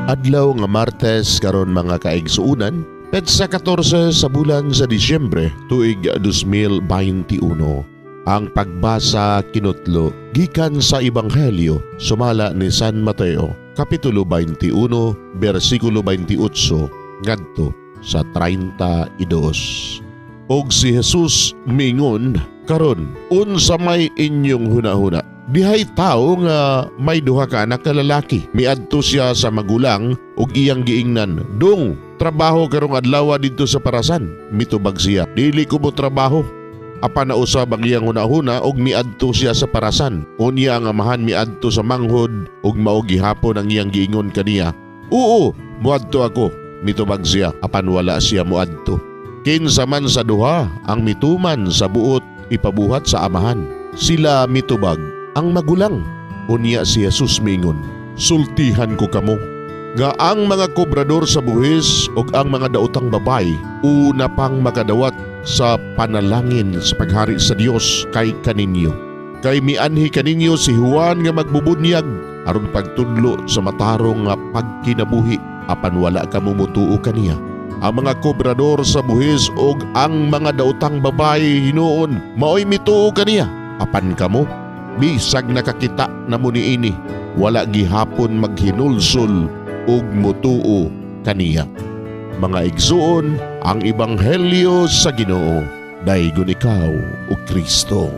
Adlaw nga Martes karon, mga kaigsuonan, petsa 14 sa bulan sa Disyembre, tuig 2021. Ang pagbasa kinutlo gikan sa Ebanghelyo sumala ni San Mateo, Kapitulo 21, bersikulo 28 ngadto sa 32. Og si Jesus mingon, "Karon, unsa may inyong hunahuna? Dihay tao nga may duha ka anak ka lalaki. Miadto siya sa magulang ug iyang giingnan, 'Dong, trabaho karong adlaw didto sa parasan.' Mitubag siya, 'Dili ko mo trabaho.' Apan nausab ang iyang hunahuna ug miadto siya sa parasan. Unya ang amahan miadto sa manghod ug mao gihapon ang iyang giingon kaniya, 'Oo, muadto ako.' Mitubag siya, apan wala siya muadto. Kinsa man sa duha ang mituman sa buot ipabuhat sa amahan?" Sila mitubag, "Ang magulang." Unya si Jesus miingon, "Sultihan ko kamo nga ang mga kobrador sa buhis ug ang mga daotang babay una pang makadawat sa panalangin sa paghari sa Dios kay kaninyo. Kay mianhi kaninyo si Juan nga magbubunyag aron pagtudlo sa matarong nga pagkinabuhi, apan wala kamo motuo kaniya. Ang mga kobrador sa buhis ug ang mga daotang babay hinuon maoy mituo kaniya. Apan kamo, bisag nakakita na mo niini, wala gihapon maghinulsol ug mutuo kaniya." Mga igsuon, ang ebanghelyo sa Ginoo. Daygon ikaw, o Kristo.